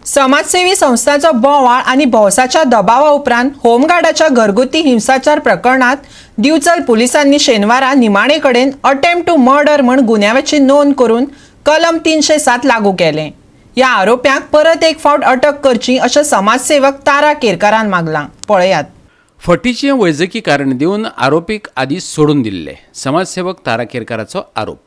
समाजसेवी संस्थांचो बोवाळ आनी भौसाच्या दबावा उपरांत होमगार्डाच्या घरगुती हिंसाचार प्रकरणात दिवचल पुलिसांनी शेनवारा निमाणे कडेन अटेम्प्ट टू मर्डर म्हण गुन्यांवाची नोंद करून कलम 307 लागू केलें. ह्या आरोप्यांक परत एक फावट अटक करची अशें समाजसेवक तारा केरकारान मागलां. पळयात. फटीचें वैजकी कारण दिवन आरोपीक आदी सोडून दिल्ले, समाजसेवक तारा केरकाराचो आरोप.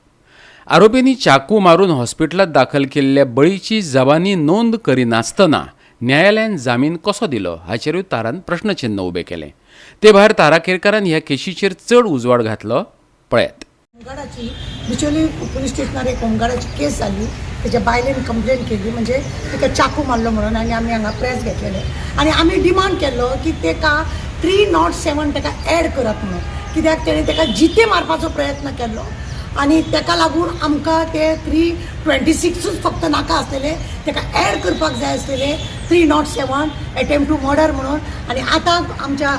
आरोपींनी चाकू मारून हॉस्पिटलांत दाखल केल्ल्या बळीची जबानी नोंद करिनासतना न्यायालयान जामीन कसो दिलो हाचेरूय तारान प्रश्नचिन्न उबें केलें. ते भायर तारा केरकारान ह्या केशीचेर चड उजवाड घातलो. पळयात. होमगार्डाची बिचोली पुलीस स्टेशनार एक होमगार्डाची केस जाली. तेच्या बायलेन कंप्लेन केली, म्हणजे तिका चाकू मारलो म्हणून. आनी आमी हांगा प्रेस घेतलेले आनी आमी डिमांड केल्लो की तेका 307 तेका एड करात म्हणून, कित्याक तेणें तेका जिते मारपाचो प्रयत्न केल्लो आनी तेका लागून आमकां ते 326ूच फक्त नाका आसलेले, तेका एड करपाक जाय आसलेले 307 एटेम्प्ट टू मर्डर म्हणून. आनी आतां आमच्या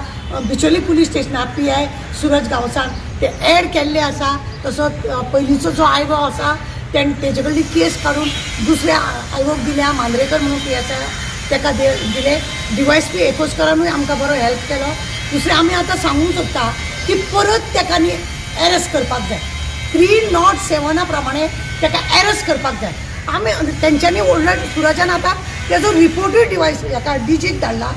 बिचोली पुलीस स्टेशनार पीआय सुरज गांवसान ते एड केल्ले आसा. तसोच पयलींचो जो आयवो आसा, तेजे कडली केस काडून दुसऱ्या आयवोक दिल्या. मांद्रेकर म्हणून पीएसआय, तेका दिले. डीवायएसपी एकोस्करानूय आमकां बरो हेल्प केलो. दुसरें, आमी आतां सांगूंक सोदता की परत तेका न्ही एरेस्ट करपाक जाय. 307 प्रमाणे तेका एरेस्ट करपाक जाय. आमी तेंच्यांनी ऑलरेडी सुरजान आतां तेजो रिपोर्टूय डिवायस हेका डीजीक धाडला.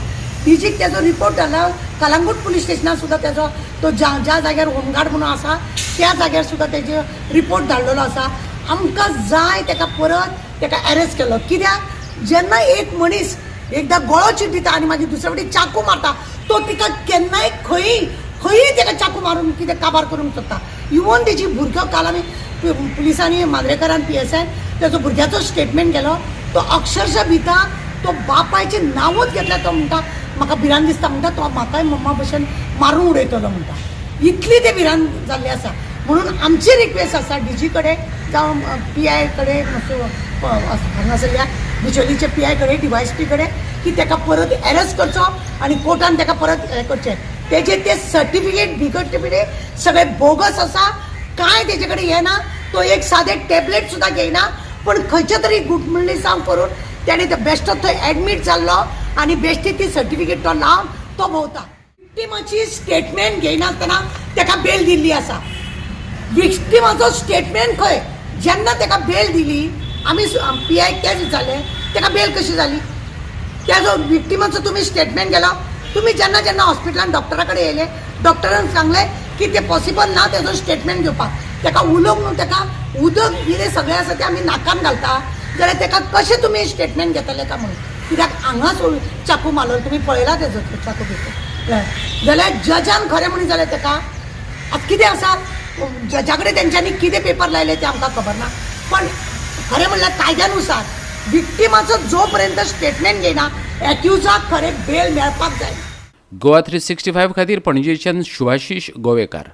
डीजीक तेजो रिपोर्ट धाडला. कलांगूट पुलीस स्टेशनार सुद्दां तेजो तो ज्या ज्या जाग्यार होमगार्ड म्हणून आसा, त्या जाग्यार सुद्दां तेजे रिपोर्ट धाडलेलो आसा. आमकां जाय तेका परत तेका एरेस्ट केलो, कित्याक जेन्ना एक मनीस एकदां गळो चिड्डिता आनी मागीर दुसरे फावटी चाकू मारता, तो तिका केन्नाय खंयी खंयी तेका चाकू मारून कितें काबार करूंक सोदता. इवन तेजी भुरगो, काल आमी पुलिसांनी, मांद्रेकरान, पीएसआय तेजो भुरग्याचो स्टेटमेंट केलो. तो अक्षरशः भिता. तो बापायचें नांवूच घेतल्यार तो म्हणटा, म्हाका भिरांत दिसता म्हणटा. तो म्हाकाय मम्मा भशेन मारून उडयतलो म्हणटा. इतली ते भिरांत जाल्ली आसा. म्हणून आमची रिक्वेस्ट आसा डीजी कडेन जावं पीआय कडेन, हांगासरल्या बिचोलीचे पीआय कडेन, डीवायएसपी कडेन, की तेका परत एरेस्ट करचो आनी कोर्टान तेका परत हें करचें. तेजे ते सर्टिफिकेट बिगट सगळे बोगस आसा. कांय तेजे कडेन येना. तो एक सादें टॅबलेट सुद्दां घेयना, पण खंयच्या तरी गुटमळ्ळी करून तेणे ते बेश्टो थंय एडमीट जाल्लो आनी बेश्टी ती सर्टिफिकेट तो लावन तो भोंवता. विक्टिमाची स्टेटमेंट घेयनासतना तेका बेल दिल्ली आसा. विक्टिमाचो स्टेटमेंट खंय जेन्ना तेका बेल दिली? आमी पीआय तेच विचारलें, तेका बेल कशी जाली? तेजो विक्टिमाचो तुमी स्टेटमेंट केलो? तुमी जेन्ना जेन्ना हॉस्पिटलान डॉक्टरा कडेन येयले, डॉक्टरान सांगलें की ते पॉसिबल ना तेजो स्टेटमेंट घेवपाक. तेका उलोवंक न्हू, तेका उदक कितें सगळें आसा तें आमी नाकान घालता, जाल्यार तेका कशें तुमी स्टेटमेंट घेतले काय म्हणून? कित्याक हांगा चाकू मारलो, तुमी पळयला तेजो तो चाकू भितर. जाल्यार जजान खरें म्हणीत जाल्यार तेका आतां कितें आसा, जजा कडेन तेंच्यांनी कितें पेपर लायले ते आमकां खबर ना. पण खरें म्हणल्यार कायद्यानुसार विक्टिमाचो जो पर्यंत स्टेटमेंट घेयना, एक्युजाक खरें बेल मेळपाक जाय. गोवा 365 खातीर पणजेच्यान शुभाशीष गोवेकार.